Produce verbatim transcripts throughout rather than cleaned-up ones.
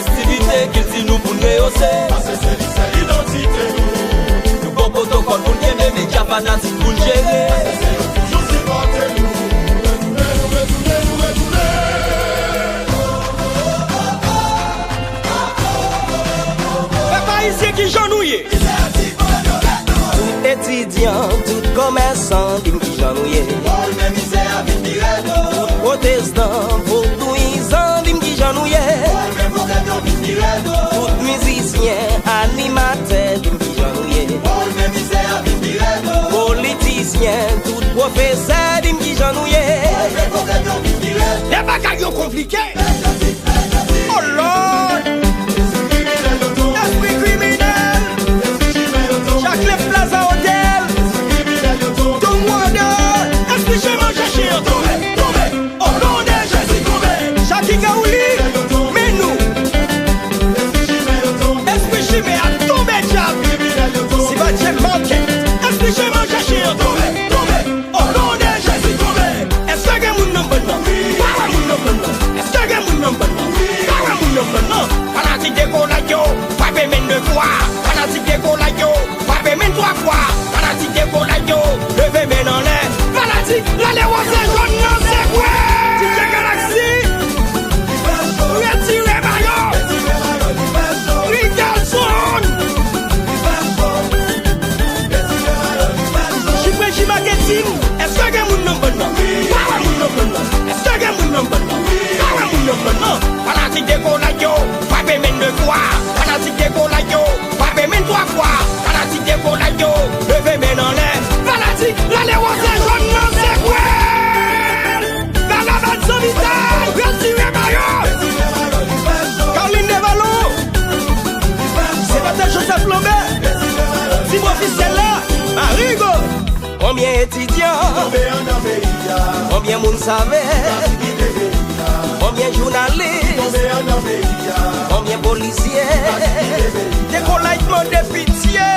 Aktivite kilti nou pou n reyose. Paske se li sèl idantite nou. Nou bon pwotokòl pou n kenbe, medya fanatik pou n jere. Paske se yo toujou sipòte nou. Retounen, nou retounen, nou retounen, nou retounen. Pèp ayisyen, kijan nou ye? Tout etidyan, tout komèsan, di m kijan nou ye. Tout pwotestan, vodouyizan, di m kijan nou ye. Tout mizisyen, animatè, di m kijan nou ye. Politisyen, tout pwofesè, di m kijan nou ye. Lè bagay yo konplike. Oh Lord! Espri kriminèl! Jacques Plaza Hotel! Don Wanda! Espri chen manje chen an tonbe! Tonbe! O non de Jezi tonbe! Jackie Gaouli! Men nou! Espri chimè a tonbe dyab! Sibadye Market! Espri chen manje chen an tonbe! Tonbe! O non de Jezi, tonbe! Èske gen moun nan bòn nan? Pa wè moun nan bòn nan. Èske gen moun nan bòn nan? Pa wè moun nan bòn nan. Fanatik Dekolay yo, frape men de fwa. Fanatik Dekolay yo, frape men twa fwa. Fanatik Dekolay yo, leve men n anlè. Fanatik, lale wòz e jòn nan, sekwe! D J Galaxy, retire mayo! Ridelson! Jimreji Marketing, èske gen moun nan bòn nan? Pa wè moun nan bòn nan. Èske gen moun nan bòn nan? Pa wè moun nan bòn nan. Fanatik Dekolay yo, frape men de fwa. Fanatik Dekolay yo, frape men twa fwa. Fanatik Dekolay yo, leve men n anlè. Fanatik, lale wòz e jòn nan, sekwe! Bèl labat zanmitay, retire mayo! Carline Devalon, Senatè Joseph Lambert, Tim ofisyèl la, Marigo. Konbyen etidyan? Konbyen moun save? Konbyen jounalis? Konbyen polisye? Dekolay mande pitye.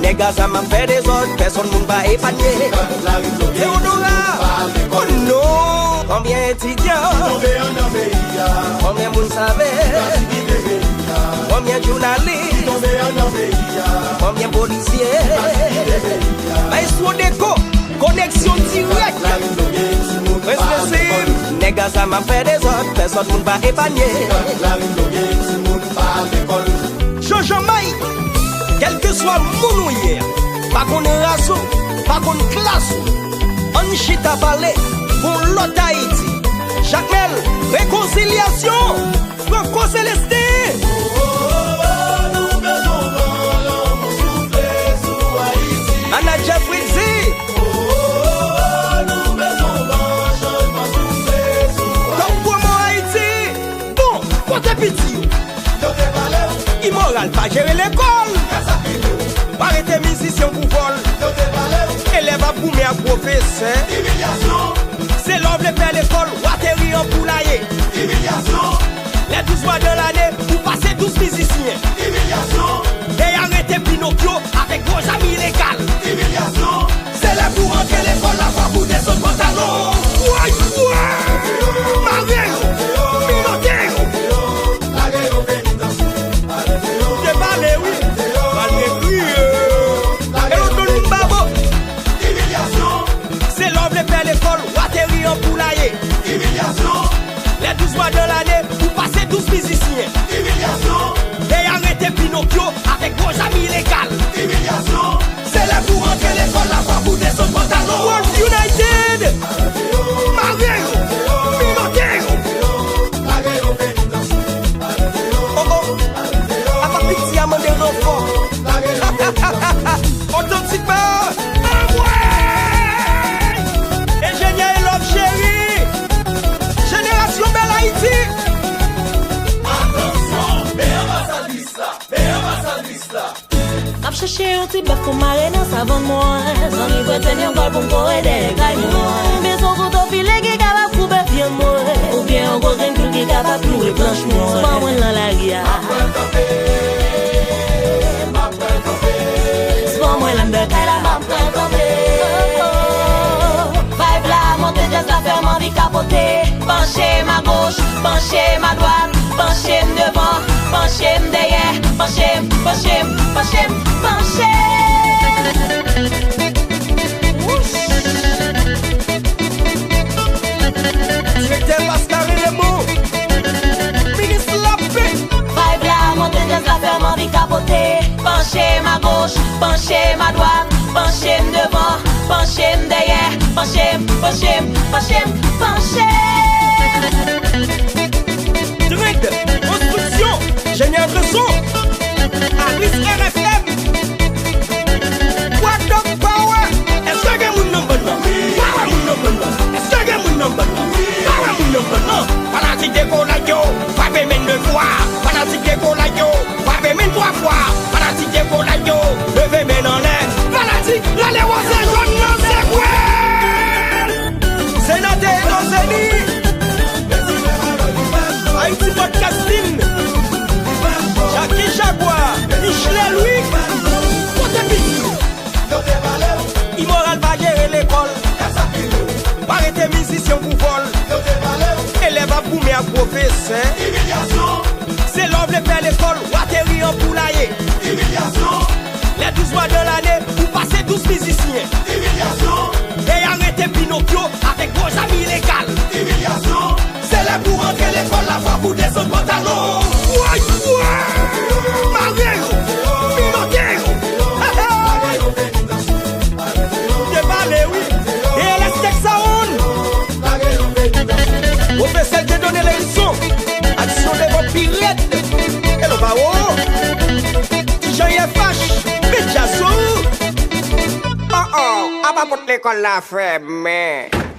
Nèg a zam ap fè dezòd, pèsonn moun pa epanye. Teodora, oh non! Konbyen etidyan? Konbyen moun save? Konbyen jounalis? Konbyen polisye? Maestro Deco, koneksyon dirèk. Prens Messi, nèg a zam ap fè dezòd, pèsonn moun pa epanye. Jojo Mike, kèlkeswa moun ou ye, pa konn ras ou, pa konn klas ou, ann chita pale pou yon lòt Ayiti. Jakmèl, rekonsilyasyon, Franco Celestin. Manadjè Fritzy. Top Promo Ayiti. Bon, kote piti yo? Yo te pale w. Imoral pa jere lekòl. Kè sa ki di w. Pa rete mizisyen pou vòl. Yo te pale w. Elèv ap goumen ak pwofesè. Imilyasyon. Se lè w vle fè lekòl, w ateri an poulaye. Imilyasyon. Lè douz mwa de lane, ou pase douz mizisyen. Imilyasyon. Dèyè arete Pinokyo avèk gwo zam ilegal. Imilyasyon. Se lè pou antre lekòl la fò pou desann pantalon. Woy, woy! Mare yo! Minote yo! Te pale, wi! Malgre kriye! E lòt moun babo! Imilyasyon! Se lè w vle fè lekòl, w ateri an poulaye. Imilyasyon! Lè douz mwa de lane, ou pase douz mizisyen. Imilyasyon! Dèyè arete Pinokyo avèk gwo zam ilegal. Imilyasyon! Se lè pou antre lekòl la fò pou desann pantalon. Wolf United! Mare yo! Minote yo! Oh, oh! Apa piti a mande ranfò. Otantikman, anmwey! Enjenyè Elòm Cheri, jenerasyon bèl Ayiti. Atansyon, men anbasadris la, men anbasadris la. M ap chèche yon ti bèf pou mare nan savann mwen. Zanmi prete m yon kòl pou m kore dèyè kay mwen. M bezwen yon kouto file ki kapab koupe vyann mwen. Oubyen yon gwo grenn pil ki kapab kloure planch mwen. Si w pa wè mwen nan lari a. M ap pran kanpe, m ap pran kanpe. Si w pa wè mwen anndan kay la, m ap pran kanpe. Vibe la monte, djaz la fè m anvi kapote. Panche mago. Panche m adwat, panche m devan, panche m dèyè, panche m, panche m, panche m, panche m. Wouch! Direktè Pascal Raymond, minis lapè. Vibe la monte, djaz la fè m anvi kapote. Panche m agoch, panche m adwat, panche m devan, panche m dèyè, panche m, panche m, panche m, panche m. Trend, konstriksyon, Jenny Andreson, Aris R F M. What the power? Èske gen moun nan band nan? Pa wè moun nan band nan. Èske gen moun nan band nan? Pa wè moun nan band nan. Fanatik dekolay yo, frape men de fwa. Fanatik dekolay yo, frape men twa fwa. Fanatik dekolay yo, leve men anlè. Fanatik, lale wòz e jòn nan, se kwè. Senatè Edozeni, Haiti Podcasting, Jackie Jaguar, Michelet Louis, kote piti? Imoral pa jere lekòl, pa rete mizisyen pou vòl. Elèv ap goumen ak pwofesè. Se lè w vle fè lekòl, w ateri an poulaye. Lè douz mwa de lane, ou pase douz mizisyen. Dèyè arete Pinokyo avèk gwo zam ilegal. Se lè pou rantre lekòl la, fòk ou desann pantalon. Woy, woy! Mare yo! Minote yo! Hey, hey! Te pale, wi. E L S Tech Sound. Pwofesè Dieudonné Leyison. Aksyon devan pi rèd. Hello, Bawo. Ti Jan F H. Met djaz sou. Oh, oh, apa pòt lekòl la fèmen?